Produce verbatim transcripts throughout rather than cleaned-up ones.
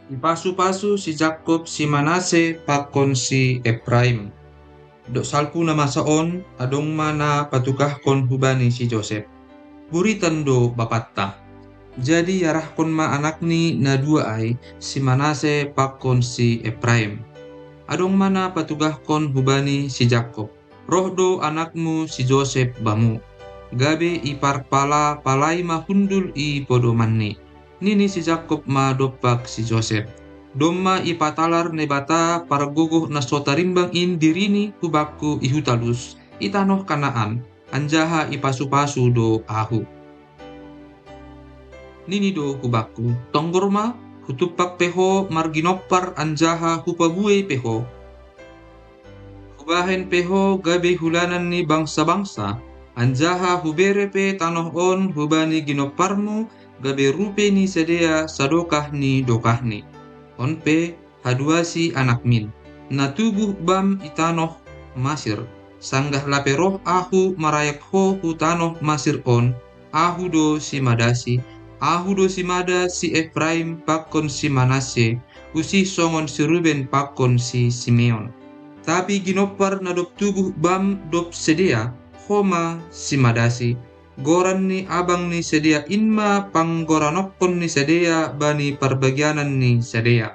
Ipasu-pasu si Jakob si Manase pakon si Epraim. Dok salpu na masa on, adong ma na patugahkon hubani si Josep: Buritan do bapanta. Jadi iarahkon ma anakni na dua ai, si Manase pakon si Epraim. Adong ma na patugahkon hubani si Jakob: Roh do anakmu si Josep bamu, gabe iparpala-palai ma hundul i podomanni. Nini si Jakob ma dompak si Josep: Domma ipatalar Naibata Pargogoh na so tarimbang in dirini hu bakku i huta Lus, i tanoh Kanaan, anjaha ipasu-pasu do ahu. Nini do hu bakku: Tonggor ma, hutumpak pe ho marginompar anjaha hupabuei pe ho. Hubahen pe ho gabe hulanan ni bangsa-bangsa, anjaha hubere pe tanoh on hubani ginomparmu gabe rupe ni sidea sadokah ni dokahni. On pe haduasi anakmin, na tubuh bam i tanoh Masir. Sanggah lape roh ahu marayak ho hu tanoh Masir on, ahu do simadasi, ahu do simada si Epraim pakon si Manase, usih songon si Ruben pakon si Simeon. Tapi ginompar na dob tubuh bam dob sidea, ho ma simadasi. Goran ni abang ni sidea in ma panggoranokkon ni sidea bani parbagianan ni sidea.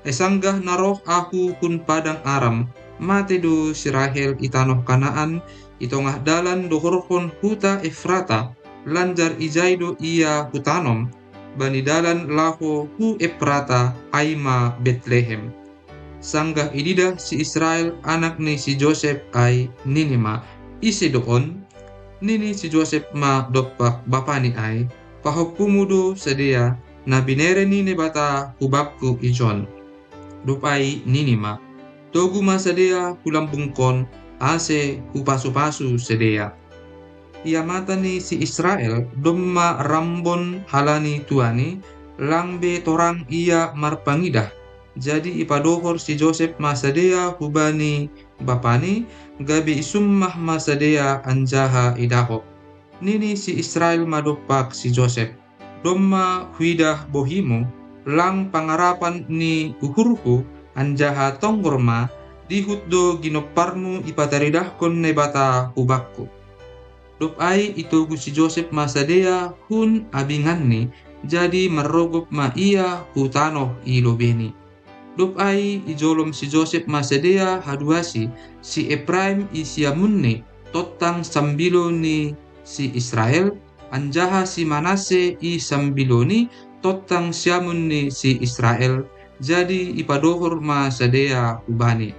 Ai sanggah na roh ahu hun padang Aram, mate do si Rahel i tanoh Kanaan, i tongah dalan dohorhon huta Efrata, lanjar ijai do ia hutanom, bani dalan laho hu Efrata, ai ma Betlehem. Sanggah ididah si Israel anak ni si Josep ai, nini ma: Ise do on? Nini si Josep ma dompak bapani ai: Pahompumu do sidea, na binere ni Naibata hu bakku ijon. Dob ai nini ma: Togu ma sidea hu lambungkon, ase hupasu-pasu sidea. Ia mata ni si Israel domma rambon halani tuani, lang be torang ia marpangidah. Jadi ipadohor si Josep ma sidea hubani bapani, gabe isummah ma sidea anjaha idahok. Nini si Israel ma dompak si Josep: Domma huidah bohimu, lang pangarapan ni uhurhu, anjaha tonggor ma, dihut do ginomparmu ipataridahkon Naibata hu bakku. Dob ai itogu si Josep ma sidea hun abinganni, jadi marrogop ma ia hu tanoh i lobeni. Dob ai ijolom si Josep ma sidea haduasi, si Epraim i siamunni, tontang sambilo ni si Israel, anjaha si Manase i sambiloni, tontang siamun ni si Israel, jadi ipadohor ma sidea hubani.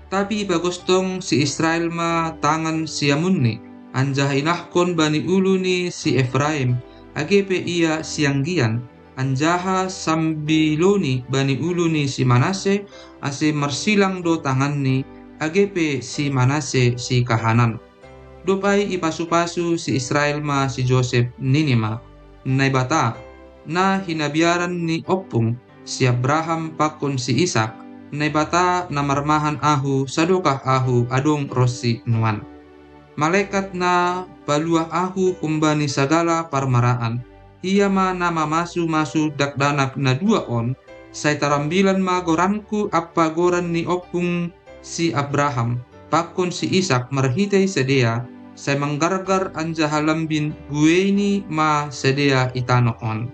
Tapi ipagostong si Israel ma tangan siamunni, anjaha inahkon bani ulu ni si Epraim, age pe ia sianggian, anjaha sambiloni bani ulu ni si Manase, ase marsilang do tanganni, age pe si Manase si kahanan. Dob ai ipasu-pasu si Israel ma si Josep, nini ma: Naibata, na hinabiaran ni ompung, si Abraham pakon si Isak, Naibata na marmahan ahu sadokah ahu adong ronsi nuan. Malekat na paluah ahu humbani sagala parmaraan, ia ma na mamasu-masu dakdanak na dua on, sai tarambilan ma goranku ampa goran ni ompung si Abraham pakon si Isak marhitei sidea, sai manggargar anjaha lambin bueini ma sidea i tanoh on.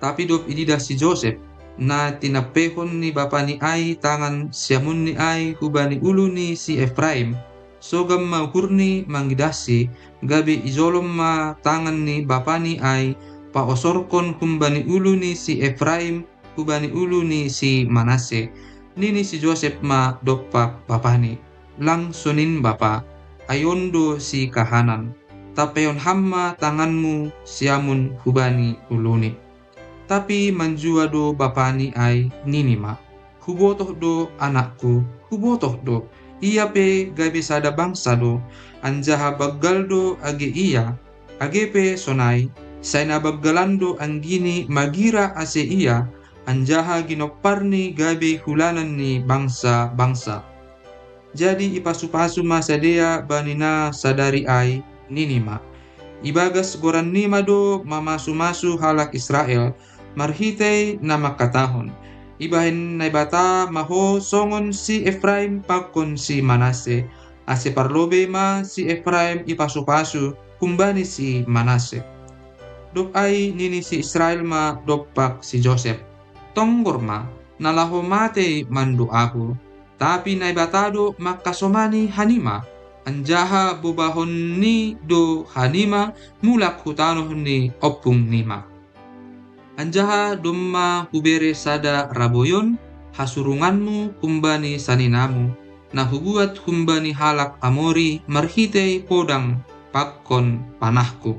Tapi dob ididah si Josep, na tinampehon ni bapani ai tangan siamunni ai hubani ulu ni si Epraim, sogam ma uhurni mangidahsi, gabe ijolom ma tangan ni bapani ai, paosorkon humbani ulu ni si Epraim hubani ulu ni si Manase. Nini si Josep ma dompak bapani: Lang sonin bapa, ai on do si kahanan. Tampehon ham ma tanganmu siamun hubani uluni. Tapi manjua do bapani ai, nini ma: Hubotoh do, anakku, hubotoh do. Ia pe gabe sada bangsa do, anjaha banggal do age ia, age pe sonai, sai na banggalan do anggini magira ase ia, anjaha ginomparni gabe hulanan ni bangsa-bangsa. Jadi ipasu-pasu ma sidea bani na sadari ai, nini ma: Ibagas goranni ma do mamasu-masu halak Israel, marhitei na mangkatahon, "Ibahen Naibata ma ho songon si Efraim pakon si Manasse," ase parlobei ma si Efraim ipasupasu humbani si Manasse. Dob ai nini si Israel ma dompak si Josep, "Tonggor ma, na laho matei mando ahu, tapi Naibata do mangkasomani hanima, anjaha bobahon ni do hanima mulak hu tanoh ni ompung nima. Anjaha domma hubere sada raboion hasurunganmu humbani saninamu, na hubuat humbani halak Amori marhitei podang pakon panahku."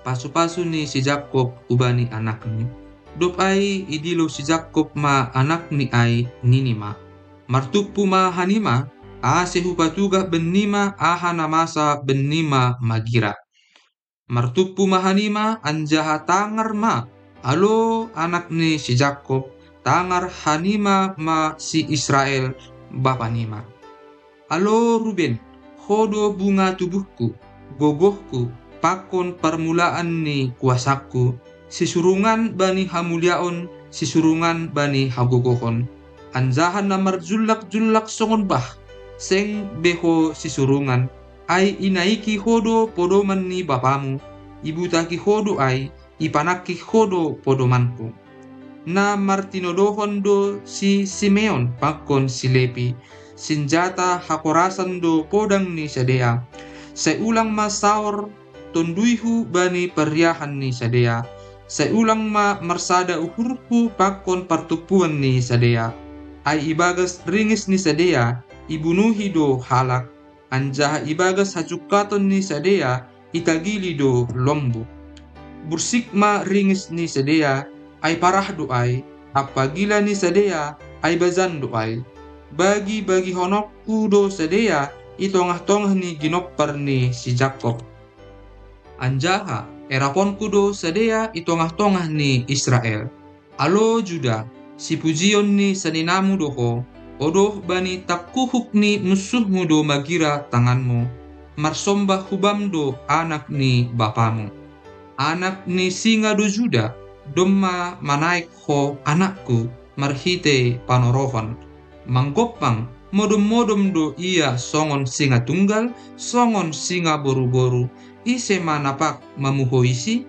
Pasupasu ni si Jakob hubani anakni. Dob ai idilo si Jakob ma anakni ai, nini ma, "Martumpu ma hanima, ase hupatugah bennima aha na masa bennima magira." Martumpu ma hanima, anjaha tangar ma, alo anak ni si Jakob, tangar hanima ma si Israel, bapanima. "Alo Ruben, ho do bunga tubuhku, gogohku, pakon parmulaan ni kuasangku, sisurungan bani hamuliaon, sisurungan bani hagogohon. Anjaha na marjullak-jullak songon bah, seng be ho sisurungan, ai inaiki ho do podoman ni bapamu, ibutaki ho do ai, ipanangkik ho do podomanku. Na martinodohon do si Simeon pakon si Lepi, sinjata hakorasan do podang ni sidea. Sai ulang ma saor tonduihu bani pariahan ni sidea, sai ulang ma marsada uhurhu pakon partumpuan ni sidea. Ai ibagas ringis ni sidea ibunuhi do halak, anjaha ibagas hajungkaton ni sidea itagili do lombu. Bursik ma ringis ni sidea, ai parah do ai, ampa gila ni sidea, ai bajan do ai. Bagi-bagihononku do sidea i tongah-tongah ni ginompar ni si Jakob. Anjaha eraponku do sidea i tongah-tongah ni Israel. Alo Juda, sipujion ni saninamu do ho, odoh bani tangkuhuk ni munsuhmu do magira tanganmu, marsombah hu bam do anak ni bapamu. Anak ni singa do Juda, domma manaek ho anakku, marhitei panorohon. Manggompang, modom-modom do ia songon singa tunggal, songon singa boru-boru, ise ma na pag mamuhoisi?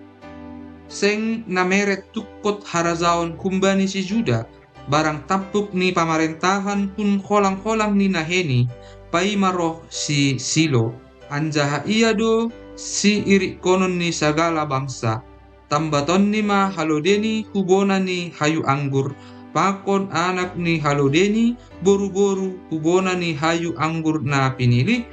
Seng na meret tungkot harajaon humbani si Juda, barang tampuk ni pamarentahan hun holang-holang ni naheni, paima roh si Silo, anjaha ia do siirikkonon ni sagala bangsa. Tambatonni ma halodeni hu bona ni hayu anggur, pakon anak ni halodeni boru-boru hu bona ni hayu anggur na pinilih,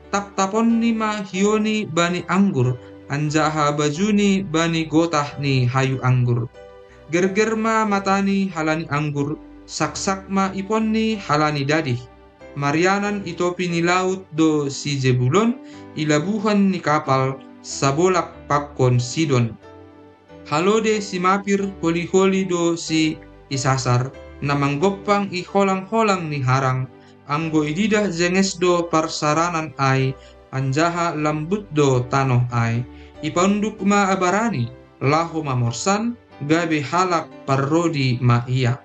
taptaponni ma hioni bani anggur, anjaha bajuni bani gotah ni hayu anggur. Gerger ma matani halani anggur, saksak ma iponni halani dadih. Marianan i topi ni laut do si Jebulon, i labuhan ni kapal, sabolak pakon Sidon. Halode simapir holi-holi do si Isasar, na manggompang i holang-holang ni harang, anggo ididah jenges do parsaranan ai, anjaha lambut do tanoh ai. Ipaunduk ma abarani, laho mamorsan, gabe halak parrodi ma ia.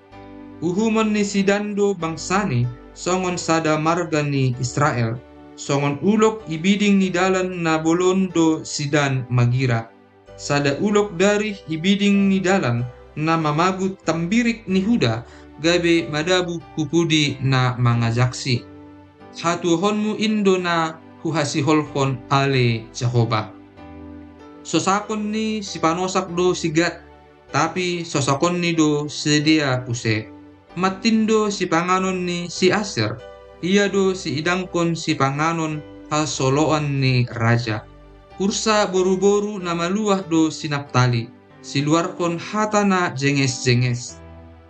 Uhumon ni si Dan do bangsani, songon sada marga ni Israel. Songon ulok i biding ni dalan na bolon do si Dan magira. Sada ulok darih i biding ni dalan, na mamagut tambirik ni Huda, gabe madabuh hu pudi na mangajaksi. Hatuaonmu in do na huhasiholhon, ale Jahowa. Sosakon ni sipanosak do si Gad, tapi sosakonni do sidea use. Mantin do sipanganon ni si Aser, ia do siidangkon sipanganon hasoloan ni raja. Ursa boru-boru na maluah do si Naptali, siluarhon hata na jenges-jenges.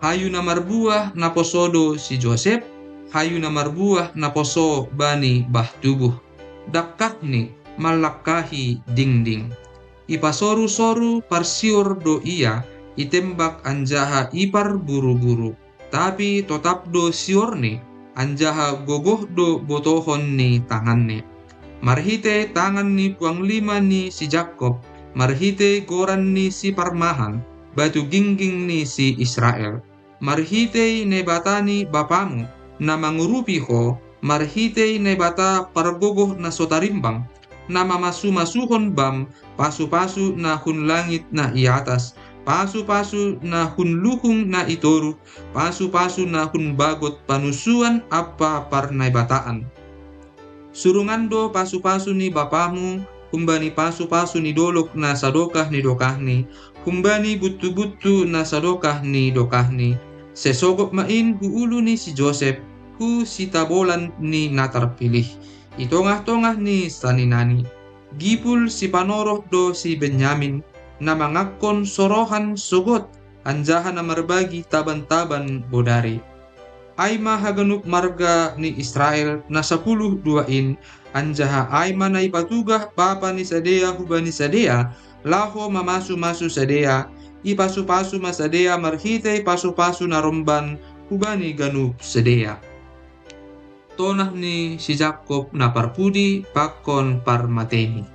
Hayu na marbuah na poso do si Josep, hayu na marbuah na poso bani bah tubuh. Dangkakni mallangkahi dingding. Ipasoru-soru parsior do ia, itembak anjaha iparburu-buru. Tapi totap do siorni, anjaha gogoh do botohon ni tanganni. Marhitei tangan ni puanglima ni si Jakob, marhitei goran ni si parmahan, batu gingging ni si Israel. Marhitei Naibata ni bapamu, na mangurupi ho, marhitei Naibata pargogoh na so tarimbang, na mamasu-masuhon bam pasu-pasu na hun langit na i atas, pasu-pasu na hun luhung na i toruh, pasu-pasu na hun bagot panusuan ampa parnaibataan. Surungan do pasu-pasu ni bapamu humbani pasu-pasu ni dolok na sadokah ni dokahni, humbani buntu-buntu na sadokah ni dokahni. Sesogop ma in hu ulu ni si Josep, hu sitabolan ni na tarpilih, i tongah-tongah ni saninani. Gipul sipanoroh do si Benyamin, na mangakkon sorohan sogot, anjaha na marbagi taban-taban bodari. Ai ma haganup marga ni Israel na sapuluh dua in, anjaha ai ma na ipatugah bapa ni sadea hubani sadea, laho mamasu-masu sadea, ipasu-pasu ma sadea marhitei pasu-pasu na romban hubani ganup sadea. Tonah ni si Jakob na parpudi pakon parmateini.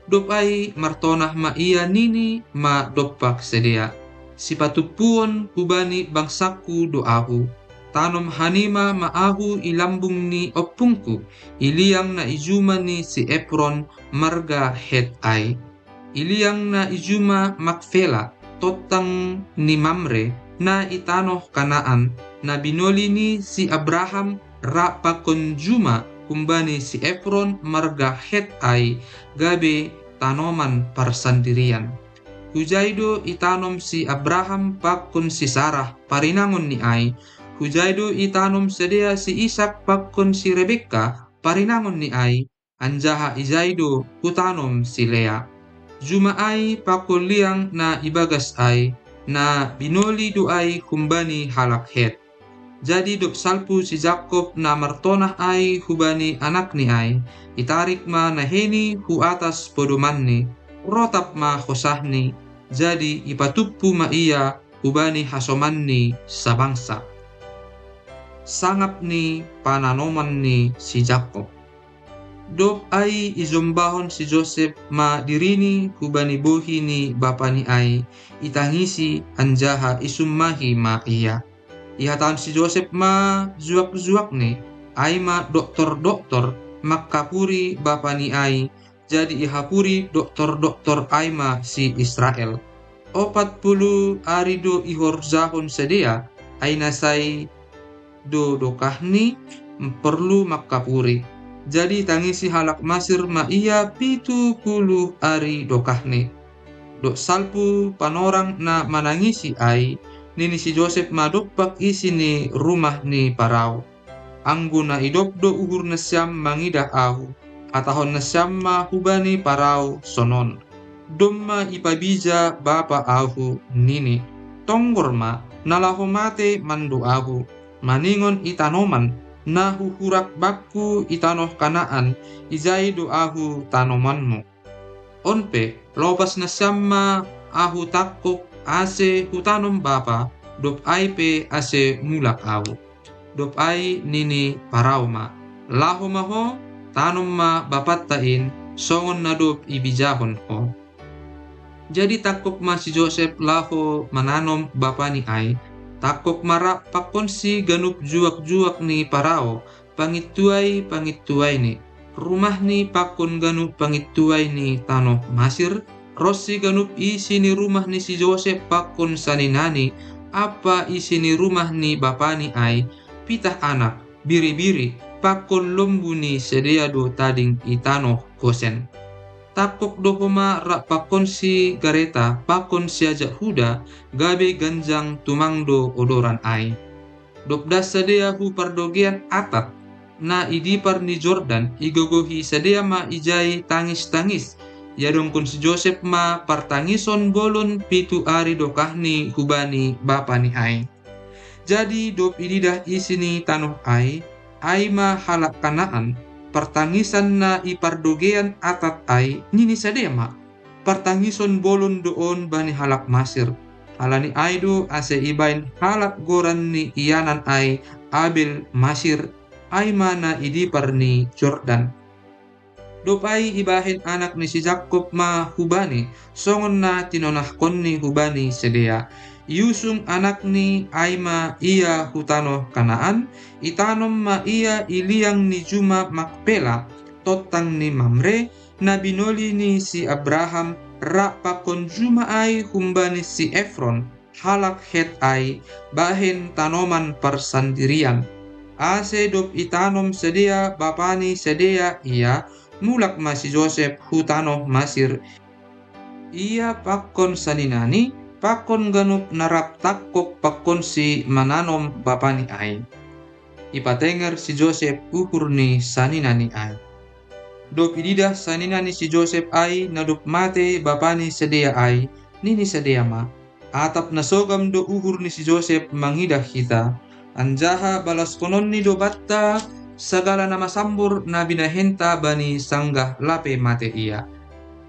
Dob ai martonah ma ia nini ma dompak sadea, sipatumpuon hubani bangsangku do ahu, tanom hanima ma ahu i lambung ni ompungku, i liang na i juma ni si Efron marga Het ai, i liang na i juma Makfela, tontang ni Mamre, na i tanoh Kanaan, na binoli ni si Abraham rap pakon juma humbani si Efron marga Het ai, gabe tanoman parsandirian. Hujai do itanom si Abraham pakon si Sarah parinangon ni ai, hujai do itanom sadea si Isak pakon si Rebekka parinangon ni ai, anjaha ijai do hutanom si Lea. Juma ai pakon liang na ibagas ai, na binoli do ai humbani halak Het. Jadi dob salpu si Jakob na martonah ai hubani anakni ai, itarik ma naheni hu atas podomanni, rotap ma hosahni, jadi ipatumpu ma ia hubani hasomanni sabangsa. Sangap ni pananoman ni si Jakob. Dob ai ijombahon si Josep ma dirini hubani bohi ni bapani ai, itangisi anjaha isummahi ma ia. Ihatahon si Josep ma juak-juakni, ai ma doktor-doktor mangkapuri bapani ai, jadi ihapuri doktor-doktor ai ma si Israel. Opat puluh ari do ihorjahon sadea, ai na sai do dokahni, porlu mangkapuri. Jadi tangisi halak Masir ma ia pitu puluh ari dokahni. Dob salpu panorang na manangisi ai, nini si Josep ma dompak isi ni rumah ni Parao: Anggo na idop do uhur nasiam mangidah ahu, hatahon nasiam ma hubani Parao sonon: Domma ipabija bapa ahu, nini: Tonggor ma, na laho mate mando ahu, maningon i tanoman, na huhurak bangku i tanoh Kanaan, ijai do ahu tanomanmu. On pe, lopas nasiam ma ahu tangkok ase hutanom bapa, dob ai pe ase mulak ahu. Dob ai nini Parao ma: Laho ma ho, tanom ma bapanta in, songon na dob ibijahon ho. Jadi tangkok ma si Josep laho mananom bapani ai, tangkok ma rap pakkonsi ganup juak-juak ni Parao, pangintuai-pangintuaini, rumahni pakon ganup pangintuai ni tanoh Masir, ronsi ganup isi ni rumah ni si Josep pakon saninani, ampa isi ni rumah ni bapani ai, pitah anak, biri-biri, pakon lombu ni sidea do tading i tanoh Gosen. Tangkok do homa rap pakkonsi gareta pakon siajak huda, gabe ganjang tumang do odoran ai. Dob das sidea hu pardogean Atad, na i dipar ni Jordan, igogohi sidea ma ijai tangis-tangis. Iadongkon si Josep ma partangison bolon pitu ari dokahni hubani bapani ai. Jadi dob ididah isi ni tanoh ai, ai ma halak Kanaan, partangisan na i pardogean Atad ai, nini sidea ma: Partangison bolon do on bani halak Masir. Halani ai do ase ibaen halak goran ni ianan ai Abel Masir, ai ma na i dipar ni Jordan. Dob ai ibahen anak ni si Jakob ma hu bani, songon na tinonahkonni hu bani sidea. Iusung anakni ai ma ia hu tanoh Kanaan, itanom ma ia i liang ni juma Makpela, tontang ni Mamre, na binoli ni si Abraham, rap pakon juma ai humbani si Efron, halak Het ai, bahen tanoman parsandirian. Ase dob itanom sidea bapani sidea ia, mulak ma si Josep hu tanoh Masir, ia pakon saninani, pakon ganup na rap tangkok pakkonsi mananom bapani ai. Ipatenger si Josep uhur ni saninani ai. Dob ididah saninani si Josep ai na dob mate bapani sidea ai, nini sidea ma, "Atap na sogam do uhur ni si Josep mangidah hita, anjaha balaskononni do banta sagala na masambor na binahenta bani sanggah lape mate ia."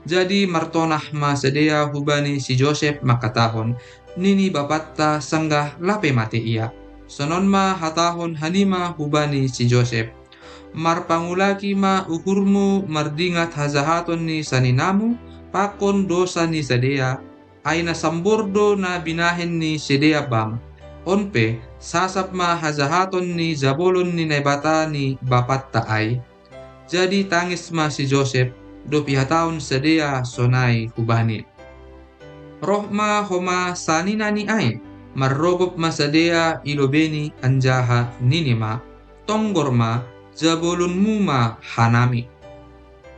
Jadi martonah ma sidea hubani si Josep mangkatahon, "Nini bapanta sanggah lape mate ia. Sonon ma hatahon hanima hubani si Josep, 'Marpangulaki ma uhurmu mardingat hajahaton ni saninamu pakon dosa ni sidea, ai na sambor do na binahen ni sidea bam. On pe, sasap ma hajahaton ni jabolon ni Naibata ni bapanta ai.'" Jadi tangis ma si Josep, dob ihatahon sidea sonai hubani. Roh ma homa saninani ai, marrogop ma sidea i lobeni anjaha nini ma, "Tonggor ma, jabolonmu ma hanami."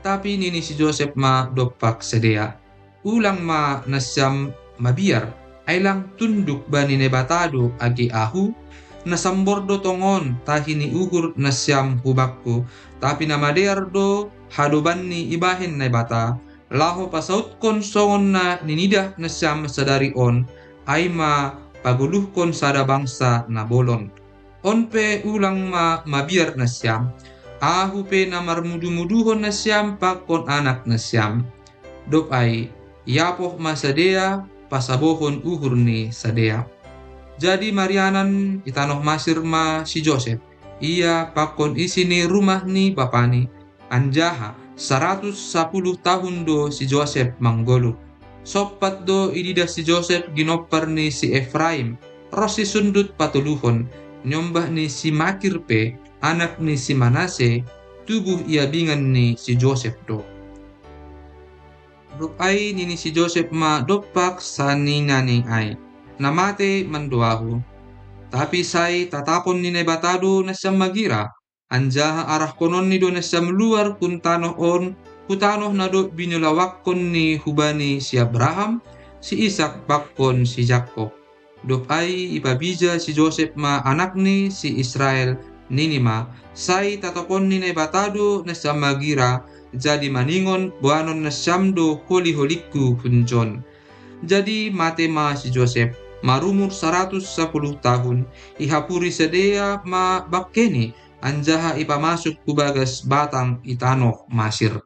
Tapi nini si Josep ma dompak sidea, "Ulang ma nasiam mabiar, ai lang tunduk bani Naibata do age ahu? Na sambor do tongon tahi ni uhur nasiam hubakku, tapi na madear do hadobanni ibahen Naibata, laho pasautkon songon na ninidah nasiam sadari on, ai ma pagoluhkon sada bangsa na bolon. On pe ulang ma mabiar nasiam, ahu pe na marmudu-muduhon nasiam pakon anak nasiam." Dob ai, iapoh ma sidea pasabohon uhur ni sidea. Jadi marianan i tanoh Masir ma si Josep, ia pakon isi ni rumah ni bapani, anjaha saratus sapuluh tahun do si Josep manggoluh. Sompat do ididah si Josep ginompar ni si Efraim, ronsi sundut patoluhon, niombah ni si Makir pe, anak ni si Manase, tubuh iabingan ni si Josep do. Dob ai nini si Josep ma dompak saninani ai, "Na mate mando ahu. Tapi sai tatapon ni Naibata do nasiam magira, anjaha arahkononni do nasiam luar hun tanoh on, hu tanoh na dob binulawakkon ni hubani si Abraham, si Isak pakon si Jakob." Dob ai ipabija si Josep ma anakni si Israel, nini ma, "Sai tatapon ni Naibata do nasiam magira, jadi maningon boanon nasiam do holi-holingku hunjon." Jadi mate ma si Josep, marumur saratus sapuluh tahun, ihapuri sidea ma bangkeni, anjaha ipamasuk hu bagas batang i tanoh Masir.